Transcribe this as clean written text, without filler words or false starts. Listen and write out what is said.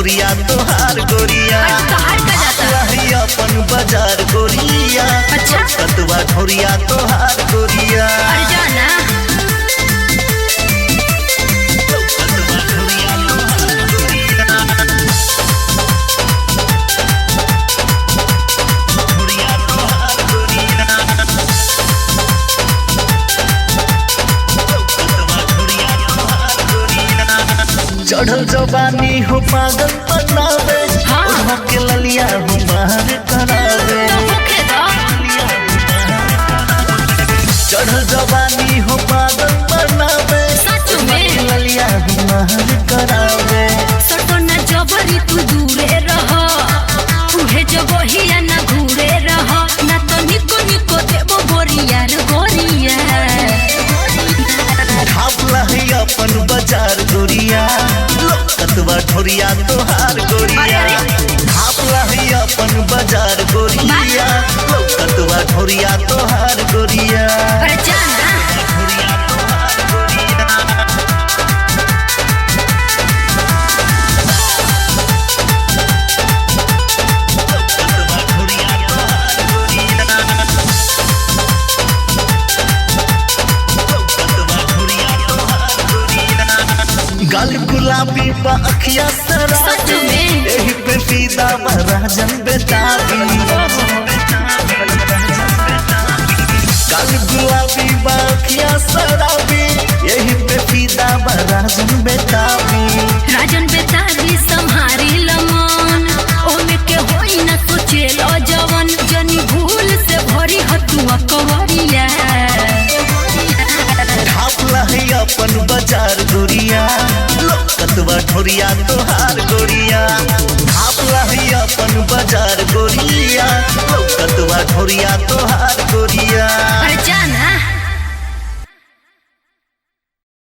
ढोरिया तोहार गोरिया। अरे तोहार का जाता? लही अपन बाजार गोरिया। अच्छा। लौकतवा ढोरिया तोहार गोरिया। अरे जाना। लौकतवा ढोरिया तोहार गोरिया। ढोरिया तोहार गोरिया। लौकतवा ढोरिया तोहार गोरिया। चढ़ल जवानी हो पागल बनावे। हाँ। ओढ़वा के ललिया हो मार करावे। तो होखे दो। चढ़ल जवानी हो पागल बनावे। सच में? ओढ़वा के ललिया हो मार करावे। सटो न जबरी तू दूरे रह, उहे जगहिया न घूरे रह, ना तो निको निको देबो गोरिया रे गोरिया। ढाप लही अपन बाजार गोरिया। लौकतवा ढोरिया तोहार गोरिया। अरे, अरे। ढाप लही अपन बाजार गोरिया। लौकतवा ढोरिया तोहार गोरिया। अरे जाना। ढोरिया तोहार गोरिया। लौकतवा ढोरिया तोहार गोरिया। लौकतवा ढोरिया तोहार गोरिया। गाल गुलाबी बा अखिया सच शराबी। में? एही पे फीदा बा राजन बेताबी। गाल गुलाबी बा अखिया शराबी। एही पे फीदा बा राजन बेताबी। राजन बेताबी संहारी लमन, ओमे के होई न सोचे लो जवन, जनी भूल से भरी हतुआ कवरिया। ढाप लही अपन बाजार गोरिया। लौकतवा ढोरिया तोहार गोरिया। ढाप लही अपन बाजार गोरिया। लौकतवा ढोरिया तोहार गोरिया। अरे जाना।